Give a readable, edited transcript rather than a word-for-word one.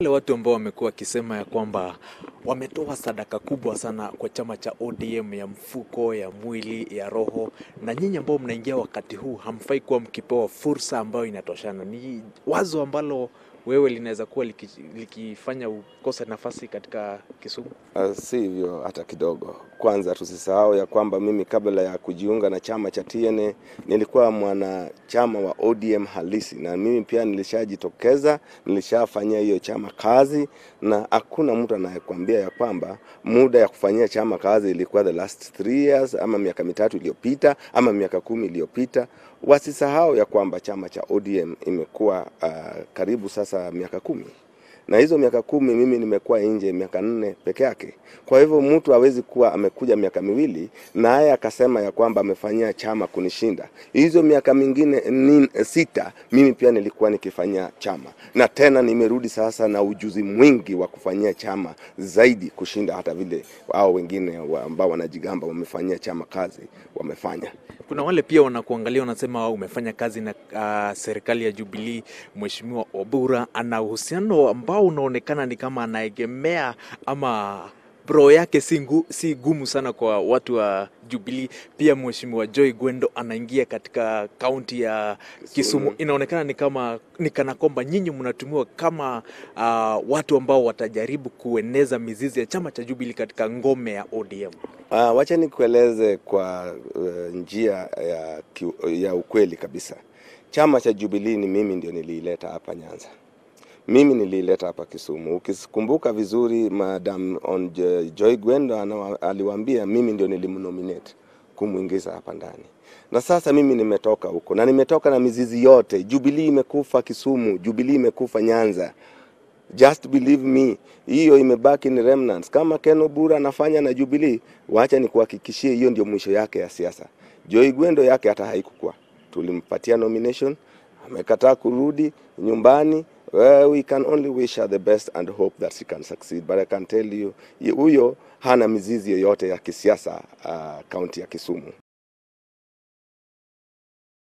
Wale watu ambao wamekuwa wakisema ya kwamba wametoa sadaka kubwa sana kwa chama cha ODM ya mfuko, ya mwili, ya roho, na nyinyi ambao mnaingia wakati huu hamfai kuwa mkipewa fursa ambayo inatoshana. Ni wazo ambalo wewe linaweza kuwa likifanya ukose nafasi katika Kisumu? Si hivyo hata kidogo. Kwanza tusisahau ya kwamba mimi kabla ya kujiunga na chama cha TNA nilikuwa mwanachama wa ODM halisi, na mimi pia nilishajitokeza, nilishafanyia hiyo chama kazi, na hakuna mtu anayekwambia ya kwamba muda ya kufanyia chama kazi ilikuwa the last 3 years ama miaka 3 iliyopita ama miaka 10 iliyopita. Wasisahau ya kwamba chama cha ODM imekuwa karibu sasa miaka 10 na hizo miaka 10 mimi nimekuwa nje miaka 4 peke yake. Kwa hivyo mtu hawezi kuwa amekuja miaka 2 naye akasema ya kwamba amefanyia chama kunishinda. Hizo miaka mingine 6 mimi pia nilikuwa nikifanyia chama, na tena nimerudi sasa na ujuzi mwingi wa kufanyia chama zaidi kushinda hata vile hao wengine ambao wanajigamba wamefanyia chama kazi wamefanya. Kuna wale pia wanakuangalia wanasema umefanya kazi na serikali ya Jubilee. Mheshimiwa Obura ana uhusiano ambao unaonekana ni kama anaegemea ama roho yake si gumu sana kwa watu wa Jubilee. Pia Mheshimiwa Joy Gwendo anaingia katika kaunti ya Kisumu. Inaonekana ni kama ni kana kwamba nyinyi mnatumiwa kama watu ambao watajaribu kueneza mizizi ya chama cha Jubilee katika ngome ya ODM. Wacha nikueleze kwa njia ya ukweli kabisa. Chama cha Jubilee ni mimi ndio niliileta hapa Nyanza. Mimi niliileta hapa Kisumu. Ukikumbuka vizuri, Madam on Joy Gwendo aliwaambia mimi ndio nilimnominate kumwingiza hapa ndani. Na sasa mimi nimetoka huko na nimetoka na mizizi yote. Jubilee imekufa Kisumu, Jubilee imekufa Nyanza. Just believe me, hiyo imebaki ni remnants. Kama Ken Obura anafanya na Jubilee, wacha nikuhakikishie hiyo ndio mwisho yake ya siasa. Joy Gwendo yake hata haikukua. Tulimpatia nomination, amekataa kurudi nyumbani. Well, we can only wish her the best and hope that she can succeed. But I can tell you, huyo hana mizizi yoyote ya kisiasa kaunti ya Kisumu.